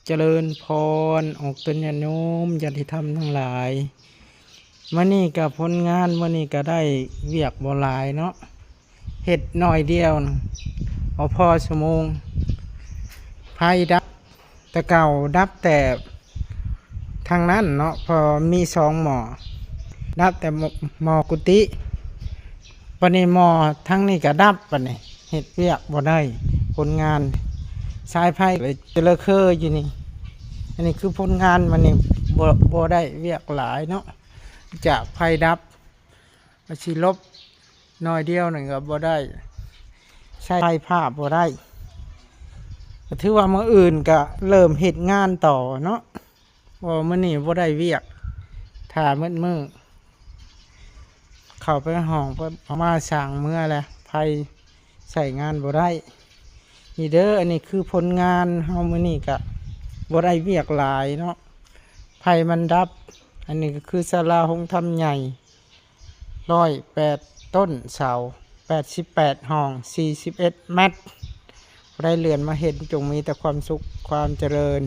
ຈະເລີນພອນອອກຕົນຍາດໂຍມ ຍາດຕິທຳທັງຫຼາຍ. ມື້ນີ້ກະຜົນງານ ມື້ນີ້ກະໄດ້ວຽກບໍ່ຫຼາຍເນາະ ເຮັດໜ້ອຍດຽວ ບໍ່ພໍຊົ່ວໂມງ. ໄຟດັບ ແຕ່ເກົ່າດັບແຕ່ທາງນັ້ນເນາະ ເພາະມີສອງໝໍ້ ດັບແຕ່ໝໍ້ ໝໍ້ກຸຕິ ບັດນີ້ໝໍ້ທາງນີ້ກະດັບ ບັດນີ້ເຮັດວຽກບໍ່ໄດ້ ຄົນງານ ສາຍໄຟຈະເລີເຄີຢູ່ນີ້. ອັນນີ້ຄືຜົນງານ ມັນນີ້ບໍ່ ບໍ່ໄດ້ວຽກຫຼາຍເນາະ ຈາກໄຟດັບ ມັນຊິຫຼົບໜ້ອຍດຽວໜຶ່ງກໍບໍ່ໄດ້ ໃຊ້ໄຟຟ້າບໍ່ໄດ້ ກໍຖືວ່າມື້ອື່ນກໍເລີ່ມເຮັດງານຕໍ່ເນາະ ເພາະມື້ນີ້ບໍ່ໄດ້ວຽກ ຖ້າໝົດມື້ເຂົ້າໄປຫ້ອງ ເພິ່ນເອົາມາສ້າງເມືອແລ້ວ ໄຟໃຊ້ງານບໍ່ໄດ້. ນີ້ເດີ ອັນນີ້ຄືຜົນງານເຮົາມື້ນີ້ກະບໍ່ໄດ້ວຽກຫຼາຍເນາະ ໄຟມັນດັບ. ອັນນີ້ກໍຄືສາລາໂຮງທຳໃຫຍ່ ຮ້ອຍແປດຕົ້ນເສົາ ແປດສິບແປດຫ້ອງ ສີ່ສິບເອັດແມັດ. ຜູ້ໃດເລື່ອນມາເຫັນ ຈົ່ງມີແຕ່ຄວາມສຸກຄວາມຈະເລີນ.